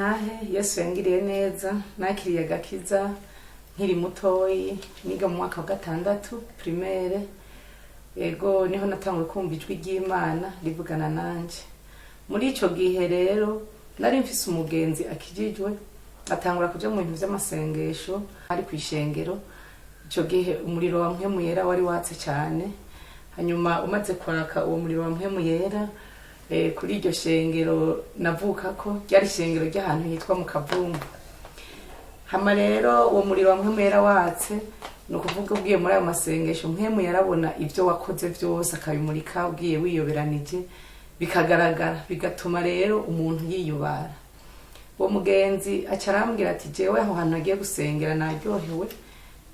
Intahe. Yesu yangiriye neza. Nakiriye agakiza nkiri mutoyi, niga mu mwaka wa gatandatu primaire. Ego, niho natanguye kumva ijwi ry'Imana rivugana nanje. Muri ico gihe rero nari mfise umugenzi akijijwe, atangura kuja mu bintu vy'amasengesho ari kw'ishengero. Ico gihe umuriro wa Mpwemu Yera wari watse cane. Hanyuma umaze kwaka uwo muriro wa Mpwemu Yera, kuri iryo shengero navukako, ryari ishengero ry'ahantu hitwa mu Kavumbu. Hama rero uwo muriro wa Mpwemu Yera watse, ni ukuvuga ugiye muri ayo masengesho, Mpwemu yarabona ibyo wakoze byose akabimurika, ugiye wiyoberanije bikagaragara, bigatuma rero umuntu yiyubara. Uwo mugenzi aca arambwira ati: "Jewe aho hantu nagiye gusengera naryohewe.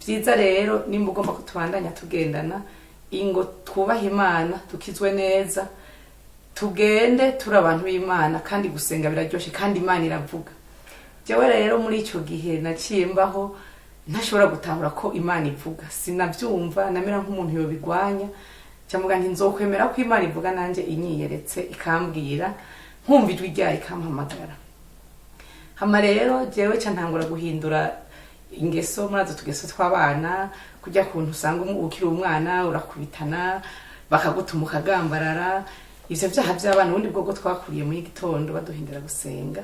Byiza rero nimba ugomba ko tubandanya tugendana, ingo twubahe Imana, tukizwe neza, tugende turi abantu b'Imana, kandi gusenga biraryoshe, kandi Imana iravuga." Jewe rero muri ico gihe naciye mbaho ntashobora gutahura ko Imana ivuga. Sinavyumva, namera nk'umuntu yobigwanya. Camuga nti: "Nzokwemera ko Imana ivuga nanje inyiyeretse, ikambwira, nkumva ijwi ryayo ikampamagara." Hama rero jewe ca ntangura guhindura ingeso. Murazo tugeso tw'abana, kujya kuntu usanga ukiri umwana urakubitana, bakagutuma ukagambarara, ivyo vyaha vy'abana. Ubundi bwobwo twakuriye muri gitondo baduhindura gusenga.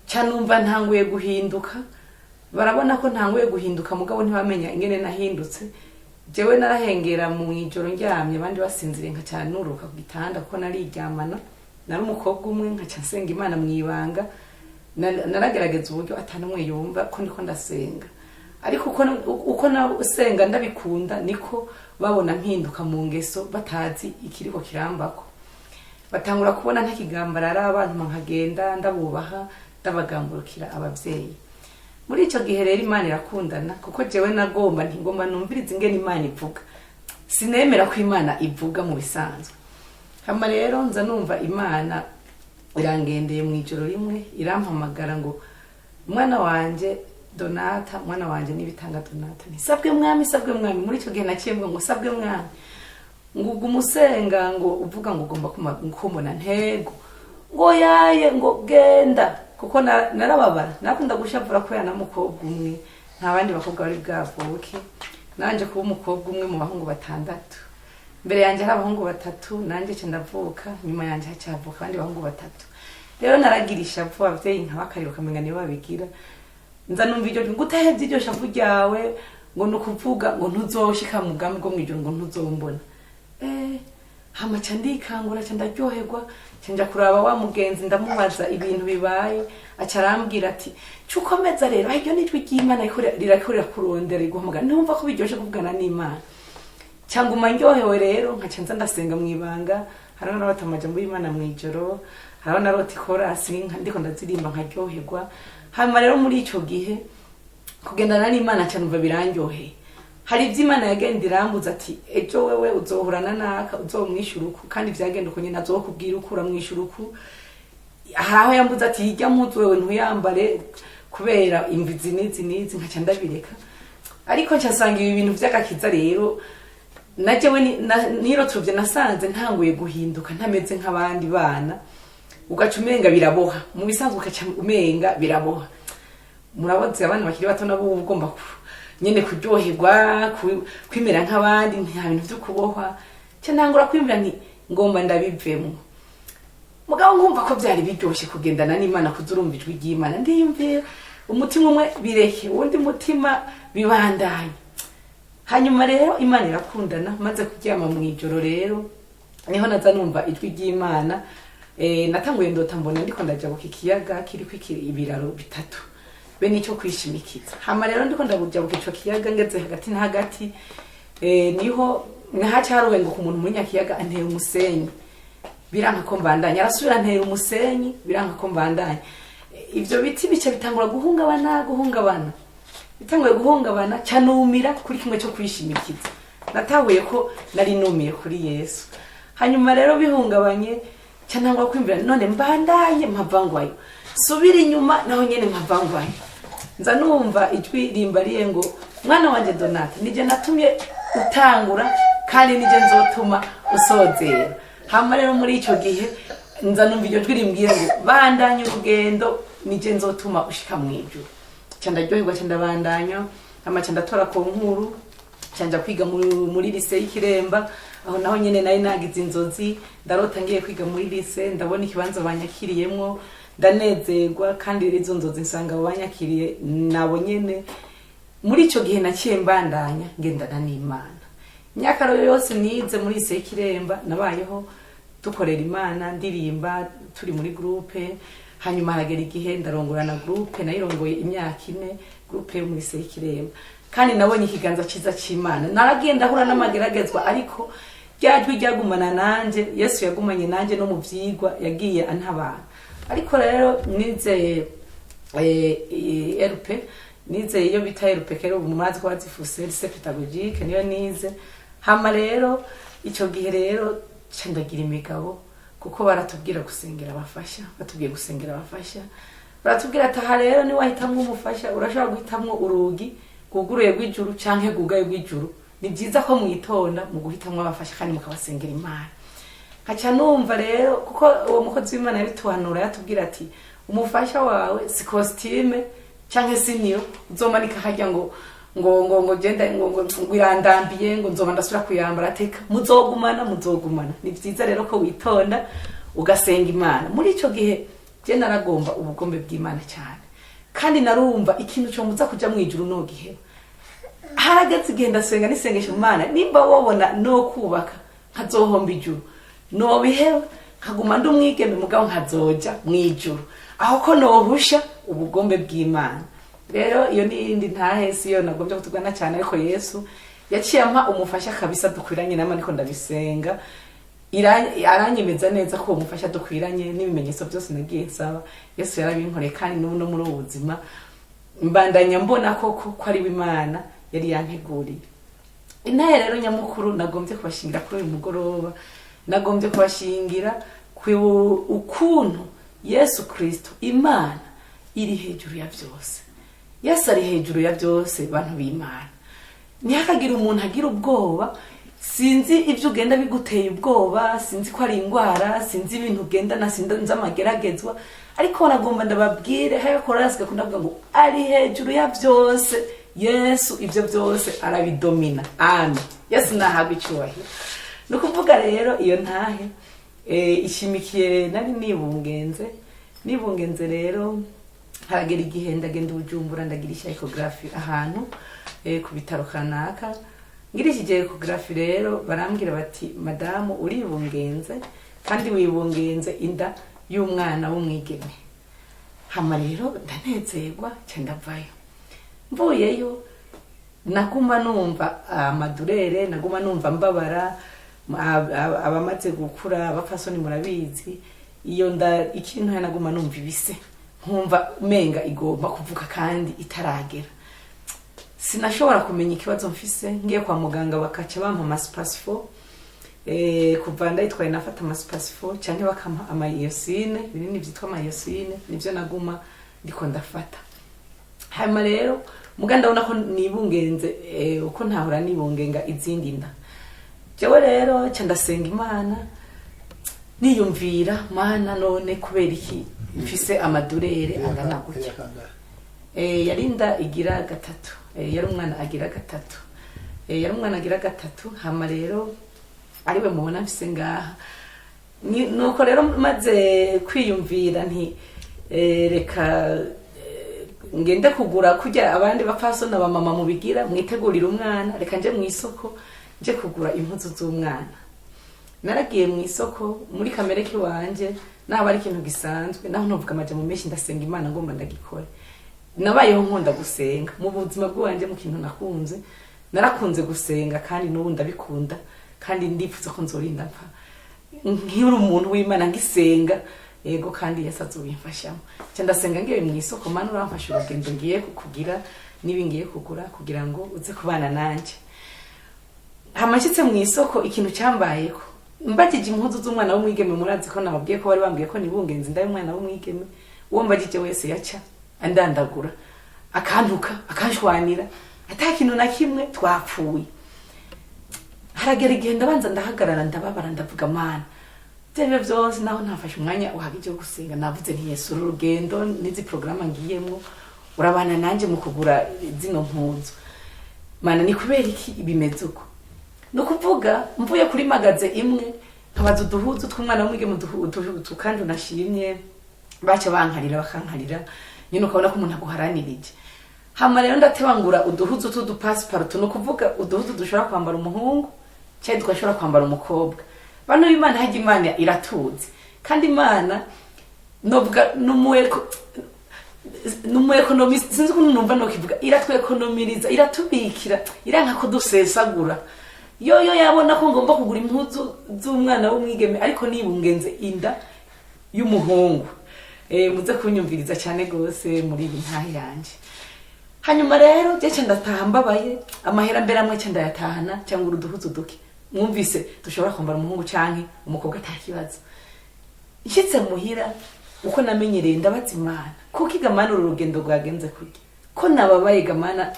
Ca numva ntanguye guhinduka, barabona ko ntanguye guhinduka, mugabo ntibamenya ingene nahindutse. Jewe narahengera mu ijoro ndyamye, abandi basinziriye, nkaca nuruka ku gitanda, kuko nariryamana, nari umukobwa umwe, nkaca nsenga Imana mw'ibanga. Naragerageza uburyo atanumwe yumva ko ndiko ndasenga, ariko uko nasenga ndabikunda, niko babona mpinduka mu ngeso, batazi ikiriko kirambako. Batangura kubona ntakigambarara abantu, nkagenda ndabubaha, ndabagamburukira abavyeyi. Muri ico gihe rero Imana irakundana, kuko jewe nagomba ntigomba numviriza ingene Imana ivuga. Sinemera ko Imana ivuga mu bisanzwe. Hama rero nza numva Imana irangendeye mu ijoro rimwe, irampamagara ngo: "Mwana wanje Donata, mwana wanje Nibitanga Donata." Nti: "Sabwe Mwami, sabwe Mwami." Muri ico gihe naciye mvuga ngo: "Sabwe Mwami." Ngo: "Uguma usenga ngo uvuga ngo ugomba kumbona?" Ntego. Ngo: "Yaye." Ngo: "Genda." Kuko narababara, nakunda gushavura kubera n'umukobwa umwe, nta bandi bakobwa bari bwavuke. Nanje kuba umukobwa umwe mu bahungu batandatu. Mbere yanjye hari abahungu batatu, nanjye nca ndavuka, nyuma yanjye haca havuka abandi bahungu batatu. Rero naragira ishavu, abavyeyi nkabakarira, ukamenga nibo babigira. Nza numva iryo jwi ngo: "Utahevye iryo shavu ryawe," ngo ni ukuvuga ngo "ntuzoshika mu bwami bwo mw'ijuru," ngo "ntuzombona." Hama ca ndikangura, ca ndaryoherwa, ca nja kuraba wa mugenzi, ndamubaza ibintu bibaye. Aca arambwira ati: "Cukomeza rero, iryo ni ijwi ry'Imana rirako rirakurondera, riguhamagara. Ntumva ko biryoshe kuvugana n'Imana?" Cyangwa ndyohewe rero, nkaca nza ndasenga mu ibanga. Hariho narota amajambo y'Imana mu ijoro, hariho narota ikorasi ndiko ndazirimba nkaryoherwa. Hanyuma rero muri ico gihe kugendana n'Imana nca numva birandyoheye. Hari ibyo Imana yagenda irambuza ati: "Ejo wewe uzohurana naka, uzomwishyura uku." Kandi vyagenda uko nyene, azokubwira uku, uramwishyura uku. Hari aho yambuza ati: "Hirya mpuzu wewe ntuyambare kubera imvizi n'izi n'izi." Nkaca ndabireka. Ariko nca nsanga ibi bintu vy'agakiza rero najewe nirotuvye, nasanze ntanguye guhinduka, ntameze nk'abandi bana. Ugaca umenga biraboha mu bisanzwe, ugaca umenga biraboha. Muraboze abana bakiri bato nabo uba ugomba nyene kuryoherwa, kwimera nk'abandi, nta bintu vyo kubohwa. Ca ntangura kwiyumvira nti: "Ngomba ndabivemwo." Mugabo nkumva ko byari biryoshe kugendana n'Imana, kuza urumva ijwi ry'Imana. Ndiyumvira, umutima umwe bireke, uwundi mutima bibandanye. Hanyuma rero Imana irakundana. Maze kuryama mu ijoro rero, niho naza numva ijwi ry'Imana. Natanguye ndota mbona ndiko ndajabuka ikiyaga kiriko ibiraro bitatu be nicyo kwishimikiza. Hama rero ndiko ndajabuka ico kiyaga, ngeze hagati na hagati, niho nahaca haruhenguka umuntu muri nyakiyaga, antera umusenyi, biranka ko mbandanya. Arasubira antera umusenyi, biranka ko mbandanya. Ivyo biti bica bitangura guhungabana, guhungabana, bitanguye guhungabana, canumira kuri kimwe cyo kwishimikiza. Natahuye ko nari numiye kuri Yesu. Hanyuma rero bihungabanye, canangwa kwiyumvira: none mbandanye mpavangwayo, subira inyuma naho nyene mpavangwayo? Nza numva ijwi rimbariye ngo: "Mwana wanje Donata, nije natumye utangura, kandi nije nzotuma usozera." Hama rero muri ico gihe Nza numva iryo jwi rimbwira ngo bandanye urugendo, nije nzotuma ushika mu ijuru. Ca ndaryoherwa, ca ndabandanya, hama ca ndatora ku nkuru, ca nja kwiga muri lycée y'Ikiremba. Aho naho nyene nari nagize inzozi, ndarota ngiye kwiga muri lycée, ndabona ikibanza banyakiriyemwo, ndanezerwa. Kandi rero izo nzozi nsanga abo banyakiriye nabo nyene. Muri ico gihe naciye mbandanya ngendana n'Imana. Imyaka rero yose nize muri lycée y'Ikiremba, nabayeho dukorera Imana, ndirimba, turi muri groupe. Hanyuma haragera igihe ndarongora na groupe, nayirongoye imyaka 4, groupe yo muri lycée y'Ikiremba. Kandi nabonye ikiganza ciza c'Imana. Naragiye ndahura n'amageragezwa, ariko rya jwi ryagumana nanje, Yesu yagumanye nanje no mu vyigwa, yagiye antabara. Ariko rero nize RP, nize iyo bita RP kera, ubu murazi ko bazifuse, lycée pédagogique, niyo nize. Hama rero ico gihe rero ca ndagira imigabo, kuko baratubwira gusengera abafasha. Batubwiye gusengera abafasha, baratubwira ati aha rero ni wahitamwo umufasha, urashobora guhitamwo urugi rwuguruye rw'ijuru canke rwugaye rw'ijuru. Ni byiza ko mwitonda mu guhitamwo abafasha kandi mukabasengera Imana. Nkaca numva rero, kuko uwo mukozi w'Imana yabituhanura, yatubwira ati umufasha wawe si costume canke si niyo uzomanika harya ngo genda ngo irandambiye, ngo nzoba ndasubira kuyambara. Ateka muzogumana, muzogumana. Ni byiza rero ko witonda ugasenga Imana. Muri ico gihe je naragomba ubugombe bw'Imana cyane, kandi narumva ikintu cyo muza kuja mu ijuru no giheba. Harageze igihe ndasenga nisengesha Imana, nimba wobona no kubaka nkazohomba ijuru, nobiheba nkaguma ndi umwigeme, mugabo nkazoja mu ijuru, aho ko nohusha ubugombe bw'Imana. Rero iyo n'iyindi ntahe, si yo nagombye kutugana cyane, ariko Yesu yaciye ampa umufasha kabisa dukwiranye nama niko ndabisenga. Aranyemeza neza ko uwo mufasha dukwiranye, n'ibimenyetso byose nagiye nsaba Yesu yarabinkoreye. Kandi n'ubu no muri ubu buzima mbandanya mbona koko ko ari we Imana yari yanteguriye. Intahe rero nyamukuru nagombye kubashingira kuri uyu mugoroba, nagombye kubashingira ku ukuntu Yesu Kristo, Imana iri hejuru ya byose. Yesu ari hejuru ya byose. Bantu b'Imana, ntihakagire umuntu agira ubwoba. Sinzi ibyo ugenda biguteye ubwoba, sinzi ko ari indwara, sinzi ibintu ugendana, sinzi amageragezwa, ariko nagomba ndababwire, hayo korasi gakunda kuvuga ngo ari hejuru ya byose. Yesu ibyo byose arabidomina. Amen. Yesu nahabwa icyubahiro. Ni ukuvuga rero iyo ntahe ishimikiye nari nibungenze. Nibungenze rero, haragera igihe ndagenda Ubujumbura, ndagirisha échographie ahantu ku bitaro kanaka. Ngirishije échographie rero, barambwira bati madamu, uribungenze kandi wibungenze inda y'umwana w'umwigeme. Hama rero ndanezerwa, nca ndavayo. Mvuyeyo naguma numva amadurere, naguma numva mbabara. Abamaze gukura, abapfasoni murabizi, iyo nda ikiri ntoya naguma numva ibise, nkumva umenga igomba kuvuka kandi itaragera. Sinashobora kumenya ikibazo mfise. Ngiye kwa muganga bakaca bampa amasipasifo. Kuva ndayitwaye nafata amasipasifo cyangwa bakampa amayiyosine, ibinini byitwa amayiyosine, nibyo naguma ndiko ndafata. Hanyuma rero muga ndabona ko nibungenze uko ntahora nibungenga izindi nda. Jewe rero ca ndasenga Imana, niyumvira: Mana, none kubera iki mfise amadurere angana gutya? Yari inda igira gatatu. Yari umwana agira gatatu. Yari umwana agira gatatu. Hama rero ariwe mubona mfise ngaha. Nuko rero maze kwiyumvira nti reka ngende kugura kurya abandi bapfasoni, abamama mubigira mwitegurira umwana, reka nje mu isoko nje kugura impuzu z'umwana. Naragiye mu isoko. Muri kamere k'iwanje, naho ari ikintu gisanzwe, naho ntuvuga amajambo menshi, ndasenga Imana ngomba ndagikore. Nabayeho nkunda gusenga mu buzima bw'iwanje. Mu kintu nakunze, narakunze gusenga, kandi n'ubu ndabikunda, kandi ndifuza ko nzorinda mpfa nkiri umuntu w'Imana ngisenga. Yego, kandi Yesu azobimfashamo. Nca ndasenga ngiye mu isoko: Mana, uramfasha urugendo ngiye kukugira n'ibi ngiye kugura, kugira ngo uze kubana nanje. Hama nshitse mu isoko, ikintu cyambayeko, mbagije impuzu z'umwana w'umwigeme, murazi ko nababwiye ko bari bambwiye ko nibungenze inda y'umwana w'umwigeme, uwo mbagije wese yaca andandagura, akantuka, akanshwanira, ata kintu na kimwe twapfuye. Haragera igihe ndabanza ndahagarara, ndababara, ndavuga: Mana. Ibyo aribyo byose, naho ntafashe umwanya uhagije wo gusenga, navuze nti: "Yesu, uru rugendo n'izi porogaramu ngiyemo, urabana nanjye mu kugura zino mpuzu. Mana, ni kubera iki bimeze uko?" Ni ukuvuga mvuye kuri magasin imwe, nkabaza uduhuzu tw'umwana w'umwigeme, kandi unashimye, baca bankarira, bakankarira nyine, ukabona ko umuntu aguharanirije. Hama rero ndatebangura uduhuzu tw'udupasse-partout, ni ukuvuga uduhuzu dushobora kwambara umuhungu cyangwa tugashobora kwambara umukobwa. Bano b'Imana, hajya Imana iratuzi, kandi Imana novuga numu économiste, sinzi ukuntu numva nokivuga, iratwekonomiriza, iratubikira, iranka ko dusesagura. Yoyo yabona ko ngomba kugura impuzu z'umwana w'umwigeme, ariko nibungenze inda y'umuhungu. Muze kunyumviriza cyane gose muri iyi ntahe yanje. Hanyuma rero jewe ndataha mbabaye. Amahera mbere amwe ce ndayatahana, cyangwa uduhuzu duke mwumvise dushobora kwambara umuhungu canke umukobwa atakibazo. Nshyitse muhira, uko namenyereye, ndabaza Imana: "Kuko igamana uru rugendo rwagenze kurya, ko nababaye gamana,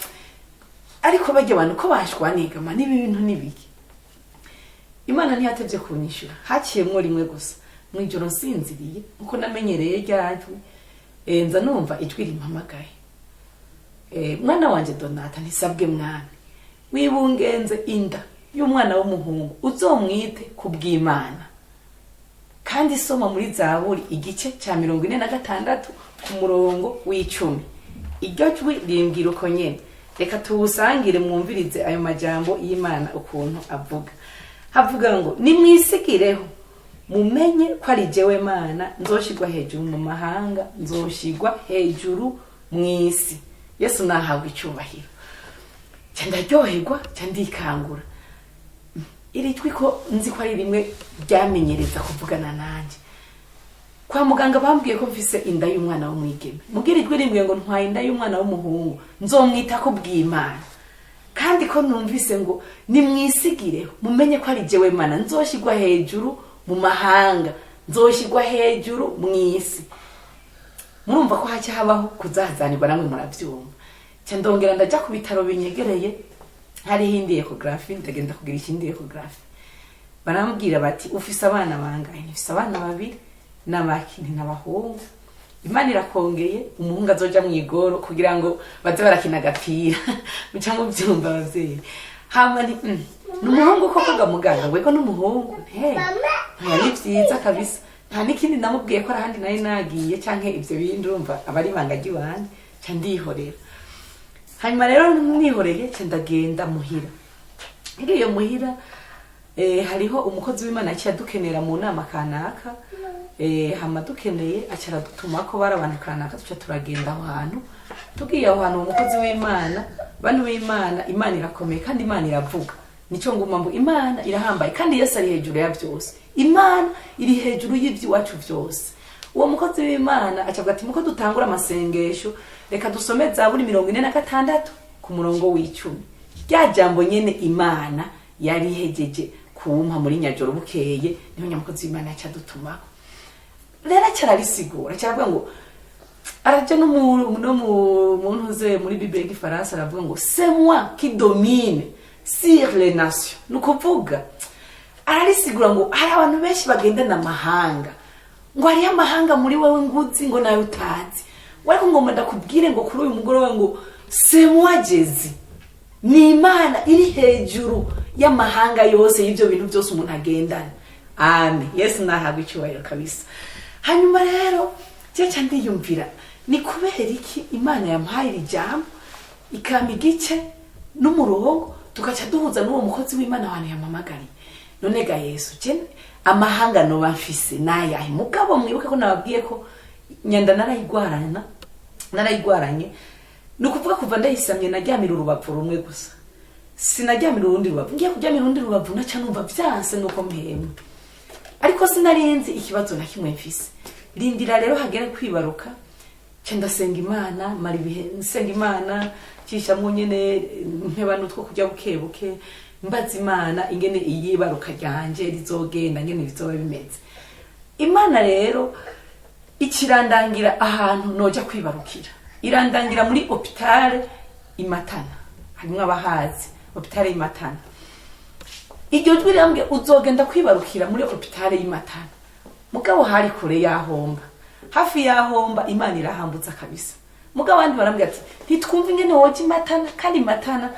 ariko bajya abantu ko bashwaniye gamana, ibi bintu ni biki?" Imana ntiyatevye kunyishura, haciyemwo rimwe gusa. Mw'ijoro nsinziriye, uko namenyereye ryajwi, nza numva ijwi rimpamagaye: "Mwana wanje Donata." Ntisabwe mwami. "Wibungenze inda y'umwana w'umuhungu, uzomwite ku bw'Imana. Kandi soma muri Zaburi igice cya 46 ku murongo w'10." Iryo jwi rimbwira uko nyene. Reka tuwusangire, mwumvirize ayo majambo y'Imana ukuntu avuga. Havuga ngo: "Nimwisigireho, mumenye ko ari jewe Mana, nzoshigwa hejuru mu mahanga, nzoshigwa hejuru mu isi." Yesu nahabwa icyubahiro. Nca ndaryoherwa, nca ndikangura. Iri jwi ko nzi ko ari rimwe ryamenyereza kuvugana nanjye kwa muganga, bambwiye ko mfise inda y'umwana w'umwigeme, mubwira ijwi rimbwiye ngo ntwaye inda y'umwana w'umuhungu, nzomwita ko bw'Imana, kandi ko numvise ngo nimwisigireho, mumenye ko ari jewe Mana, nzoshyirwa hejuru mu mahanga, nzoshyirwa hejuru mu isi. Murumva ko hacya habaho kuzazanirwa, namwe murabyumva. Nca ndongera ndajya ku bitaro binyegereye, hariho indi échographie, ndagenda kugira ikindi échographie. Barambwira bati: "Ufise abana bangahe?" "Nifise abana babiri." "N'abaki?" "Nti n'abahungu." "Imana irakongeye umuhungu azoja mu igoro kugira ngo baze barakina agapira." Muca mubyumva, abavyeyi. Hama ni ni umuhungu koko ga muganga? Wego, n'umuhungu. He, ntoya, ni vyiza kabisa. Nta n'ikindi namubwiye ko arahandi nari nagiye canke ivyo bindi, urumva aba ari ibanga ry'iwanje. Ca ndihorera. Hanyuma rero nihoreye, ca ndagenda muhira. Ngiye muhira, hariho umukozi w'Imana yaciye adukenera mu nama kanaka. Hama dukeneye, aca aradutuma ko bari abantu kanaka, tuca turagenda aho hantu. Tugiye aho hantu, uwo mukozi w'Imana, bantu b'Imana, Imana irakomeye kandi Imana iravuga. Nico nguma mbu Imana irahambaye kandi Yesu ari hejuru ya byose, Imana iri hejuru y'iby'iwacu byose. Uwo mukozi w'Imana acavuga ati: "Muko dutangura amasengesho, reka dusome Zaburi 46 ku murongo w'10." Rya jambo nyene Imana yari ihejeje kumpa muri nyajoro bukeye, niho nyamukozi w'Imana yaca adutumako. Rero aca ararisigura, aca aravuga ngo araja no mu ntuze muri Bible y'igifaransa, aravuga ngo: "C'est moi qui domine sur les nations." Ni ukuvuga ararisigura ngo hari abantu benshi bagendana amahanga, ngo hariho amahanga muri wowe nguzi, ngo nawe utazi, ariko ngomba ndakubwire ngo kuri uyu mugoroba ngo c'est moi Jésus, ni Imana iri hejuru y'amahanga yose, y'ibyo bintu byose umuntu agendana. Amen, Yesu nahabwa icyubahiro kabisa. Hanyuma rero cya ndiyumvira: ni kubera iki Imana yampaye iri jambo, ikampa igice n'umurongo, tugaca duhuza n'uwo mukozi w'Imana wantu yampamagariye? None ga Yesu, je amahanga noba mfise nayahe? Mugabo mwibuke ko nababwiye ko nyanda narayigwarana, narayigwaranye. Ni ukuvuga kuva ndayisamye naryamira urubavu rumwe gusa, sinaryamira urundi rubavu. Ngiye kuryamira urundi rubavu, naca numva vyanse nuko mpemwe, ariko sinarinzi ikibazo na kimwe mfise. Rindira rero hagere kwibaruka, nca ndasenga Imana, mara ibihe nsenga Imana, cishamwo nyene mpeba n'utwo kurya buke buke, mbaza Imana ingene iyibaruka ryanje rizogenda, ingene bizoba bimeze. Imana rero ikirandangira ahantu noja kwibarukira, irandangira muri hôpital Imatana. Harimwo abahazi hôpital Imatana. Iryo jwi rirambwiye: "Uzogenda kwibarukira muri hôpital y'Imatana." Mugabo hari kure yahomba, hafi yahomba, Imana irahambutsa kabisa. Mugabo abandi barambwira ati ntitwumva ingene woja Imatana, kandi Imatana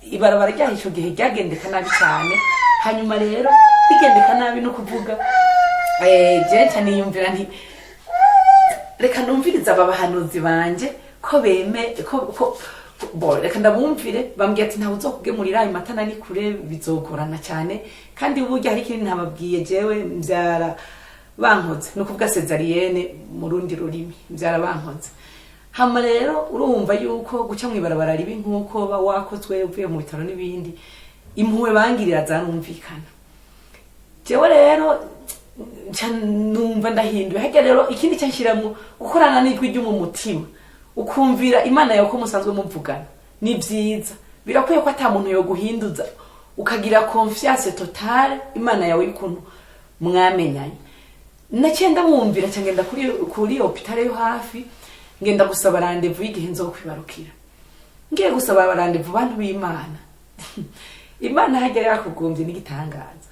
ibarabara ryaho ico gihe ryagendeka nabi cyane. Hanyuma rero rigendeka nabi, no kuvuga jewe nca niyumvira nti reka numvirize aba bahanuzi banje ko beme ko bo, reka ndabumvire. Bambwiye ati ntawe uzokugemurira Imatana, ni kure, bizogorana cyane. Kandi burya hari ikindi ntababwiye, jewe mbyara bankoze, ni ukuvuga césarienne mu rundi rurimi, mbyara bankoze. Hama rero urumva yuko guca mu ibarabara ribi nk'uko ba wakozwe uvuye mu bitaro n'ibindi, impuhwe bangirira zarumvikana. Jewe rero nca numva ndahinduye harya. Rero ikindi cyo nshiramwo gukorana n'ijwi ryo mu mutima, ukumvira Imana yawe ko musanzwe muvugana, ni byiza. Birakwiye ko ata muntu yoguhinduza, ukagira confiance totale Imana yawe y'ukuntu mwamenyanye. Naciye ndamwumvira, nca ngenda kuri hôpital yo hafi, ngenda gusaba rendez-vous y'igihe nzokwibarukira. Ngiye gusaba rendez-vous, bantu b'Imana, Imana hajya yakugombye n'igitangaza.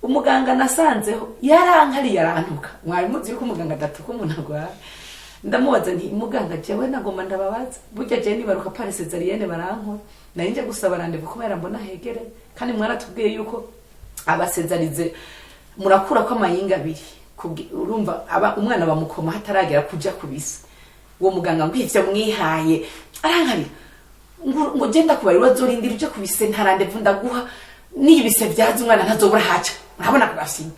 Umuganga nasanzeho yarankariye, arantuka. Mwari muzi yuko umuganga adatuka umuntu arwaye. Ndamubaza nti muganga, jewe nagomba ndababaza, burya jewe nibaruka par césarienne barankora, nari nje gusaba rendez-vous kubera mbona hegere, kandi mwaratubwiye yuko abasezarize murakura ko amayinga abiri. Urumva aba umwana bamukoma hataragera kuja kubisa. Uwo muganga ngo ivyo mwihaye, arankarira ngo genda kubarira, uzorindira uje kubise, nta rendez-vous ndaguha, n'ibise vyaza umwana ntazobura haca, urabona kugafinya.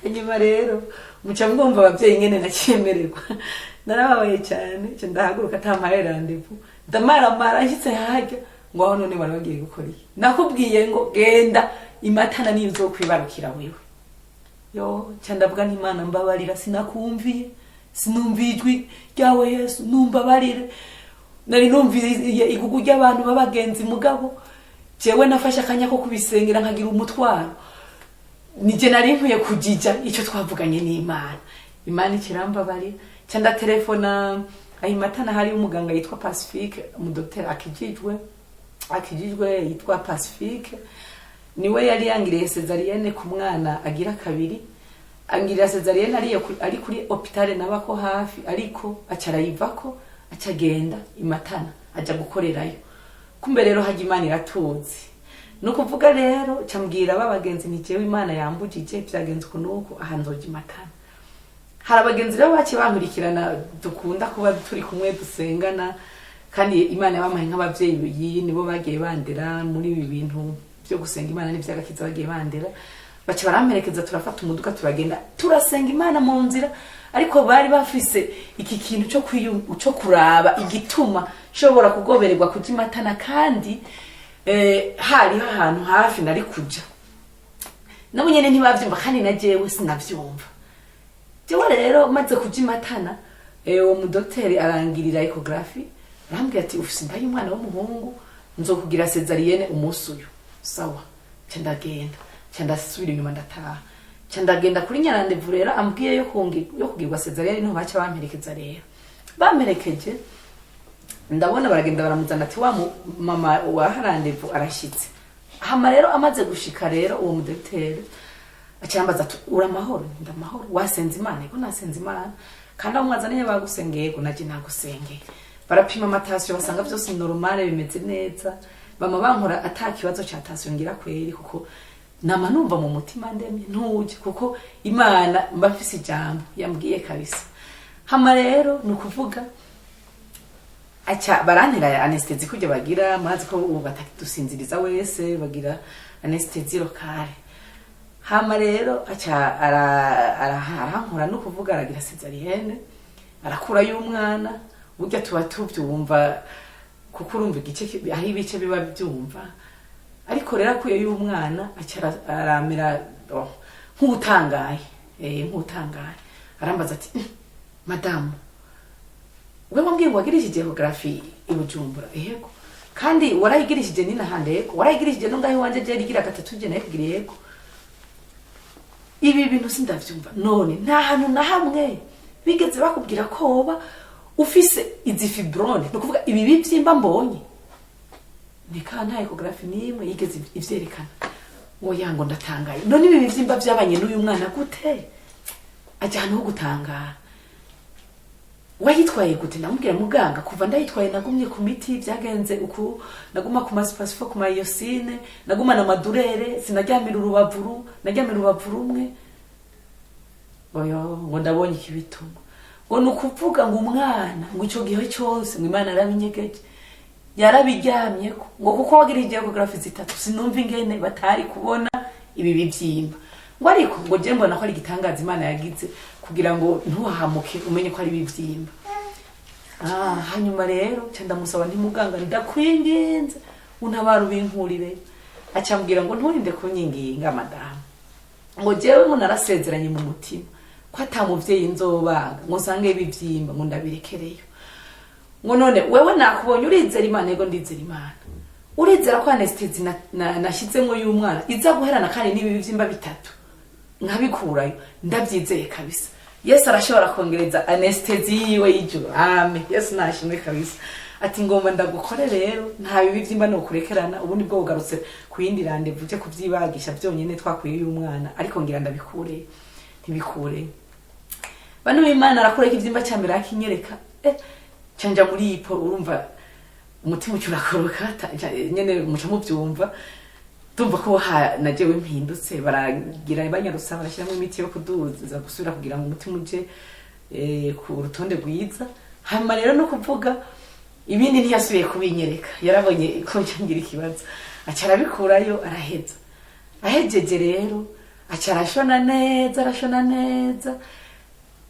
Hanyuma rero muca mwumva abavyeyi ngene nacemererwa, narababaye cyane. Nca ndahaguruka atampaye rendez-vous, ndamaramara. Nshitse harya ngo aho none bari bagiye gukora iki? Nakubwiye ngo genda Imatana niyo uzokwibarukira wewe. Yo, nca ndavuga nti Imana mbabarira, sinakumviye, sinumviye ijwi ryawe Yesu, numbabarire. Nari numviye igugu ry'abantu b'abagenzi, mugabo jewe nafashe akanya ko kubisengera nkagira umutwaro, nije nari nkwiye kujija icyo twavuganye n'Imana. Imana ikirambabarira. Nca ndatelefona aho Imatana hari umuganga yitwa Pacifique, umudokiteri akijijwe yitwa Pacifique, niwe yari yangiriye césarienne ku mwana agira kabiri. Angirira césarienne ari kuri hôpital nabako hafi, ariko aca arayivako, aca agenda Imatana aja gukorerayo. Kumbe rero hajya Imana iratuzi. Ni ukuvuga rero cambwira ba bagenzi nti jewe Imana yambujije, byagenze uku nuku, aha nzoja Imatana. Hari abagenzi rero baciye bankurikirana, dukunda kuba turi kumwe dusengana, kandi Imana yabampaye nk'abavyeyi, nibo bagiye bandera muri ibi bintu byo gusenga Imana n'ivy'agakiza. Bagiye bandera, baca baramperekeza, turafata umuduga turagenda, turasenga Imana mu nzira. Ariko bari bafise iki kintu cyo kuraba igituma nshobora kugobererwa kuja Imatana, kandi hariho ahantu hafi nari kuja. Nabo nyene ntibavyumva, kandi na jewe sinavyumva. Jewe rero maze kuja Imatana, uwo mudokiteri arangirira échographie, arambwira ati ufise inda y'umwana w'umuhungu, nzokugira césarienne umunsi uyu. Sawa, nca ndagenda, nca ndasubira inyuma, ndataha, nca ndagenda kuri nya rendez-vous rero ambwiye yo kugirwa césarienne, niho baca bamperekeza. Rero bamperekeje, ndabona baragenda baramuzana ati wa mama wa rendez-vous arashyitse. Hama rero amaze gushika rero, uwo mudokiteri acyambaza ati uri amahoro? Ndamahoro. Wasenze Imana? Yego, nasenze Imana. Kandi aho mwazaniye bagusengeye? Yego, naje nagusengeye. Barapima ama tension, basanga byose normale, bimeze neza. Bama bankora ata kibazo ca tension ngira kweri, kuko nama numva mu mutima ndemye ntuje, kuko Imana mba mfise ijambo yambwiye kabisa. Hama rero ni ukuvuga aca barantera anesthésie kujya bagira, murazi ko ubu batadusinziriza wese, bagira anesthésie locale. Hama rero aca arankora, no kuvuga aragira césarienne, arakurayo umwana. Burya tuba tubyumva, kuko urumva igice aho ibice biba byumva. Ariko rero akuyeyo umwana, aca aramera, oh, nk'utangaye, nk'utangaye. Arambaza ati madamu, we wambwiye ngo wagirishije échographie i Bujumbura?" Yego. "Kandi warayigirishije n'inahande?" "Yego." "Warayigirishije no ngaho iwanje je rigira gatatu je nayikugiriye?" "Yego." "Ibi bintu sindavyumva. None nta hantu na hamwe bigeze bakubwira ko woba ufise izi fibrome, ni ukuvuga ibi bivyimba mbonye?" Nika nta échographie n'imwe yigeze ivyerekana. Ngo yango ndatangaye, none ibi bivyimba vyabanye n'uyu mwana gute? Ajya ahantu ho gutangara. Wayitwaye gute? Ndamubwira: muganga, kuva ndayitwaye nagumye ku miti, byagenze uku, naguma ku masipasifo, ku mayosine, naguma na madurere, sinaryamira urubavu, naryamira urubavu rumwe. Oyo ngo ndabonye ikibituma, ngo ni ukuvuga ngo umwana ngo icyo gihe cyose ngo Imana yarabinyegeje, yarabiryamyeko, ngo kuko wagira échographie zitatu sinumva ingene batari kubona ibi bibyimba. Ngo ariko ngo je mbona ko ari igitangaza Imana yagize kugira ngo ntuhahamuke umenye ko ari ibibyimba. Hanyuma rero nca ndamusaba nti: muganga, ndakwinginze untabara ubinkurire. Acambwira ngo: nturinde kunyinginga, madamu, ngo jewe ngo narasezeranye mu mutima ko ata muvyeyi nzobaga ngo nsange ibivyimba, ngo ndabirekereyo. Ngo none wewe nakubonye urizera Imana? Yego, ndizera Imana. Urizera ko anesthésie nashyizemo y'umwana iza guherana kandi n'ibi bivyimba bitatu nkabikurayo? Ndabyizeye kabisa, Yesu arashobora kongereza anesthésie yiwe y'ijuru. Amen, Yesu nashimwe kabisa. Ati: ngomba ndagukore rero, nta bibi byimba nokurekerana, ubundi bwo bugarutse ku yindi rendez-vous uje kuvyibagisha byonyine twakuye y'umwana, ariko ngira ndabikure ntibikure. Bano b'Imana, arakureka ivyimba cya mbere, akinyereka, canja muri ipo, urumva umutima uca urakoroka, nyene muca muvyumva. Ndumva ko najewe mpindutse. Baragira banyarutsa, barashyiramo imiti yo kuduza gusubira kugira ngo umutima uje ku rutonde rwiza. Hanyuma rero no kuvuga ibindi ntiyasubiye kubinyereka, yarabonye ko ngira ikibazo, aca arabikurayo, araheza. Ahejeje rero aca arashona neza, arashona neza.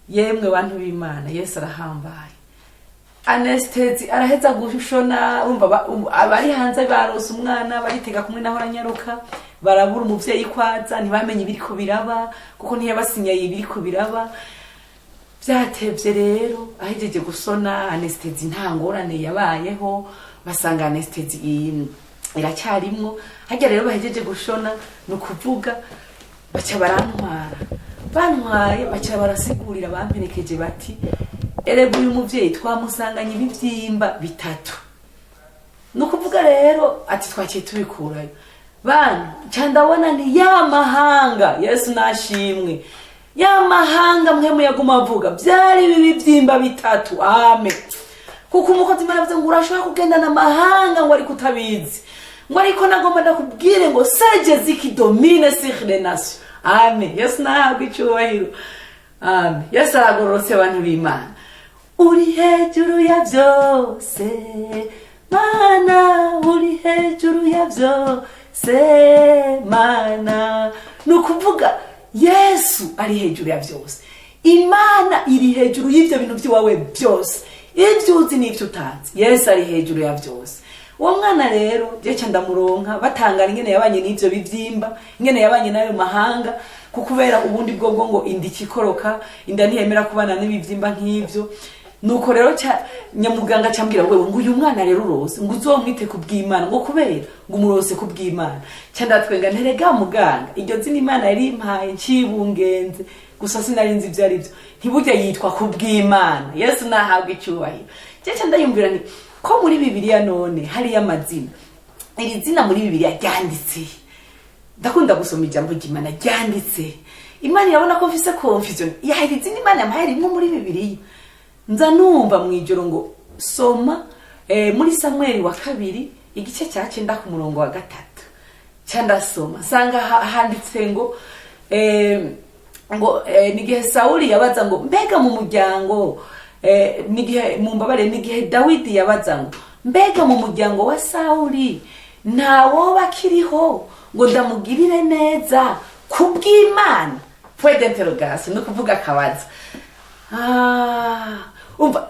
Yemwe bantu b'Imana, Yesu arahambaye. Anesthésie, araheza gushona, urumva abari hanze barose umwana baritega kumwe naho aranyaruka, barabura umuvyeyi kwaza, ntibamenye ibiriko biraba kuko ntiyabasinyaye ibiriko biraba. Byatevye rero, ahejeje gusona anesthésie nta ngorane yabayeho, basanga anesthésie iracyarimwo. Harya rero bahejeje gushona, ni ukuvuga baca barantwara, bantwaye baca barasigurira bamperekeje bati: erega uyu muvyeyi twamusanganye ibivyimba bitatu, ni ukuvuga rero ati twaciye tubikurayo. Bantu, nca ndabona ni ya mahanga, Yesu nashimwe, ya mahanga mwe yaguma avuga byari ibi bibyimba bitatu. Amen. Kuko umukozi Imana avuze ngo urashobora kugendana amahanga ngo ariko utabizi, ngo ariko nagomba ndakubwire ngo c'est Jésus qui domine sur les nations. Amen, Yesu nahabwa icyubahiro. Amen, Yesu aragororotse. Abantu b'Imana, uri hejuru ya byose, Mana, uri hejuru ya byose, Mana. Ni ukuvuga Yesu ari hejuru ya byose, Imana iri hejuru y'ibyo bintu by'iwawe byose, ibyo uzi n'ibyo utazi, Yesu ari hejuru ya byose. Uwo mwana rero jeca ndamuronka, batangara ingene yabanye n'ivyo bivyimba, ingene yabanye n'ayo mahanga, kuko kubera ubundi bwobwo ngo inda ikikoroka, inda ntiyemera kubana n'ibivyimba nk'ivyo. Nuko rero nyamuganga cambwira: wewe, ngo uyu mwana rero urose, ngo uzomwite ku bw'Imana, ngo kubera ngo umurose ku bw'Imana. Ca ndatwenga, nterega muganga, iryo zina Imana yari impaye ncibungenze, gusa sinari nzi ibyo ari byo. Ntiburya yitwa ku bw'Imana. Yesu nahabwa icyubahiro. Cece ndayumvira nti ko muri Bibiliya none hariyo amazina, iri zina muri Bibiliya ryanditse? Ndakunda gusoma ijambo ry'Imana ryanditse. Imana irabona ko mfise confusion, ya iri zina Imana yampaye rimwe muri Bibiliya. Nza numva mu ijoro ngo soma muri Samweli wa kabiri igice cya 9 ku murongo wa 3. Ca ndasoma nsanga handitse ngo ngo nigihe Sawuli yabaza ngo mbega mu muryango, nigihe, mumbabare, nigihe Dawidi yabaza ngo mbega mu muryango wa Sawuli nta woba akiriho ngo ndamugirire neza kubw'Imana? Point d'interrogation, ni ukuvuga akabazo. Umva,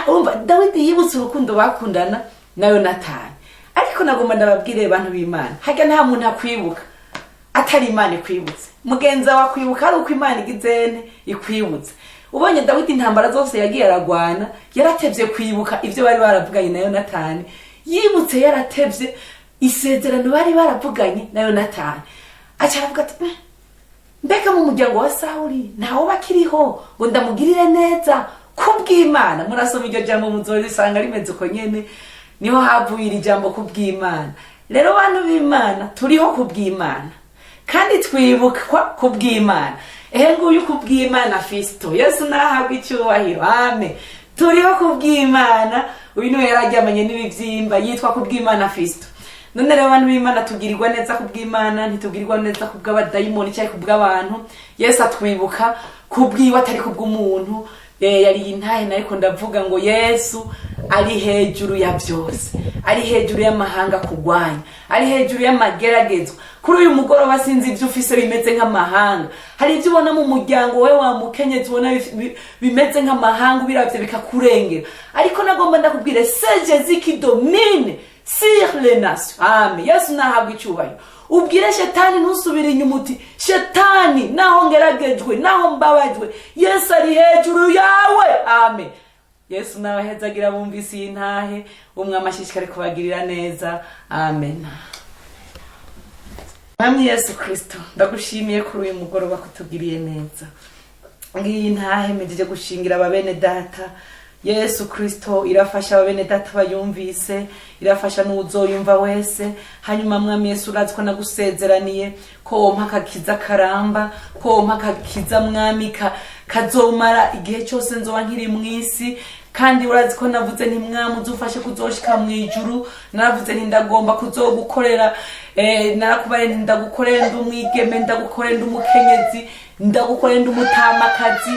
umva, Dawidi yibutse urukundo bakundana na Yonatani. Ariko nagomba ndababwire, bantu b'Imana, harya nta muntu akwibuka atari Imana ikwibutse. Mugenzi wawe akwibuka ari uko Imana igizene ikwibutse. Ubonye Dawidi intambara zose yagiye aragwana, yaratevye kwibuka ibyo bari baravuganye na Yonatani. Yibutse yaratevye isezerano bari baravuganye na Yonatani, aca aravuga ati: mbega mu muryango wa Sawuli ntawe bakiriho ngo ndamugirire neza kubw'Imana?" Murasoma iryo jambo muzorisanga rimeze uko nyene, niho havuye iri jambo kubw'Imana. Rero bantu b'Imana, turiho kubw'Imana kandi twibukwa kubw'Imana. Ehe, nguyu Kubwimana Fisito. Yesu nahabwa icyubahiro, amen. Turiho kubw'Imana. Uyu niwe yari aryamanye n'ibibyimba, yitwa Kubwimana Fisito. None rero, abantu b'Imana, tubwirirwa neza kubw'Imana, ntitubwirirwa neza kubw'abadayimoni cyangwa kubw'abantu. Yesu atwibuka kubwiwe, atari kubw'umuntu. Yari intahe, ariko ndavuga ngo Yesu ari hejuru ya byose, ari hejuru y'amahanga kugwanya, ari hejuru y'amageragezwa. Kuri uyu mugoroba, sinzi ibyo ufise bimeze nk'amahanga. Hari ibyo ubona mu muryango we wa mukenyezi, ubona bimeze nk'amahanga, ubiravye bikakurengera, ariko nagomba ndakubwire: c'est Jésus qui domine sur les nations. Amen. Yesu nahabwa icyubahiro. Ubwire Shetani, ntusubire inyuma, uti: "Shetani, naho ngeragejwe, naho mbabajwe, Yesu ari hejuru yawe." Amen. Yesu nawe ahezagira bumvise iyi ntahe. Umwami ashishikare kubagirira neza. Amen. Mwami Yesu Kristo, ndagushimiye kuri uyu mugoroba kutugiriye neza. Ngiyi ntahe mpejeje gushingira ababene data. Yesu Kristo, irafasha ababene data bayumvise, irafasha n'uwuzoyumva wese. Hanyuma, Mwami Yesu, urazi ko nagusezeraniye ko wompa akakiza karamba, ko wompa akakiza, Mwami, kazomara igihe cyose nzoba nkiri mu isi. Kandi urazi ko navuze nti: "Mwami, uzufashe kuzoshika mu ijuru." Naravuze nti: "Ndagomba kuzogukorera." Narakubaye nti: "Ndagukorera ndi umwigeme, ndagukorera ndi umukenyezi, ndagukorera ndi umutamakazi,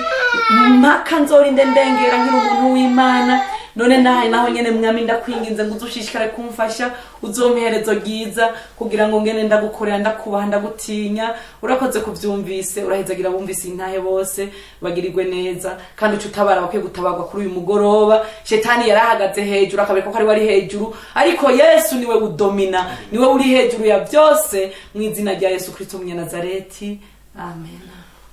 mpaka nzorinde ndengera nkiri umuntu w'Imana." None nahe naho nyene, Mwami, ndakwinginze ngo uzushishikare kumfasha, uzompe iherezo ryiza kugira ngo ngene ndagukorera, ndakubaha, ndagutinya. Urakoze kuvyumvise. Urahezagira bumvise intahe bose, bagirirwe neza, kandi uca utabara bakwiye gutabarwa kuri uyu mugoroba. Shetani yarahagaze hejuru, akabereka ko ari we ari hejuru, ariko Yesu niwe udomina, niwe uri hejuru ya byose. Mu izina rya Yesu Kristo Umunyanazareti, amen.